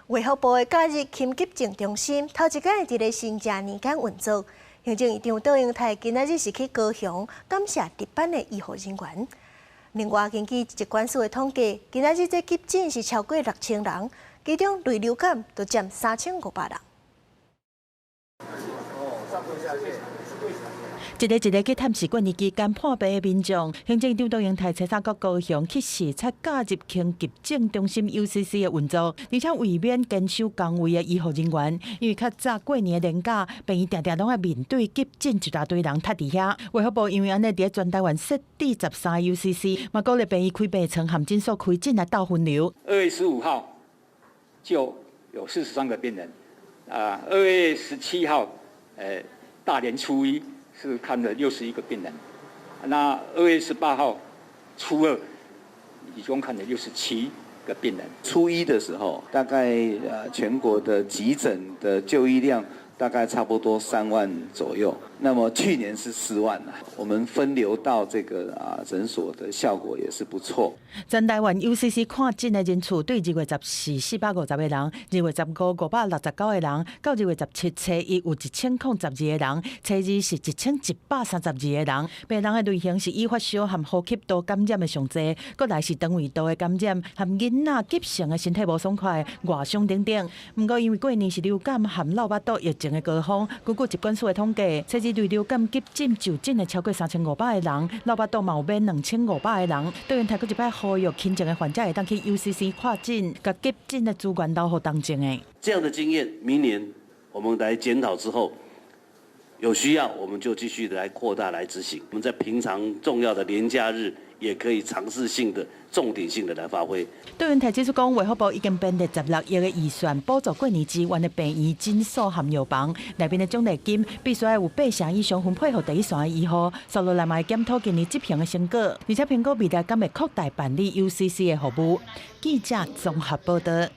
衛福部的假日輕急症中心，頭一擺佇咧新正年間運作。行政院長卓榮泰今仔日是去高雄感謝值班的醫護人員。另外，根據疾管署的統計，今仔日這急診是超過6000人，其中類流感就佔3500人。一个一个去探視過年期間破病的民眾，行政院長卓榮泰初三閣高雄去視察假日輕急症中心 UCC 的運作，而且為免堅守崗位的醫護人員，因為較早過年的連假，病院定定攏愛面對急診一大堆人塞佇遐。衛福部因為按呢，佇全台灣設置13個 UCC，嘛鼓勵病院開病床和診所開診來鬥分流。2月15號就有43個病人，啊，2月17號，大年初一，是看了61個病人，那2月18號初二，一共看了67個病人。初一的時候，大概全國的急診的就醫量大概差不多3萬左右。那麼去年是4萬啦，我們分流到這個診所的效果也是不錯。全台灣 UCC 看診的人數對2月14450個人，2月15569個人，到2月17初一有1012個人，初二是1132個人。病人的類型是以發燒和呼吸道感染的上濟，閣來是腸胃道的感染和囡仔急性的身體無爽快、外傷等等。毋過因為過年是流感和落腹肚疫情的高峰，根據疾管署的統計，初二類流感急診就診的超過3500個人，落腹肚嘛有免2500個人。卓榮泰閣一擺呼籲輕症的患者會當去 UCC 看診，共急診的資源留予重症的。這樣的經驗，明年我們來檢討之後，有需要我們就繼續來擴大來執行。我們在平常重要的連假日，也可以嘗試性的、重點性的來發揮。卓榮泰指出講，衛福部已經編列16億的預算，補助過年支援的病院、診所和藥房，內面的獎勵金必須愛有八成以上分配予第一線的醫護。紲落來嘛會檢討今年執行的成果，而且評估未來敢會擴大辦理 UCC 的服務。記者綜合報道。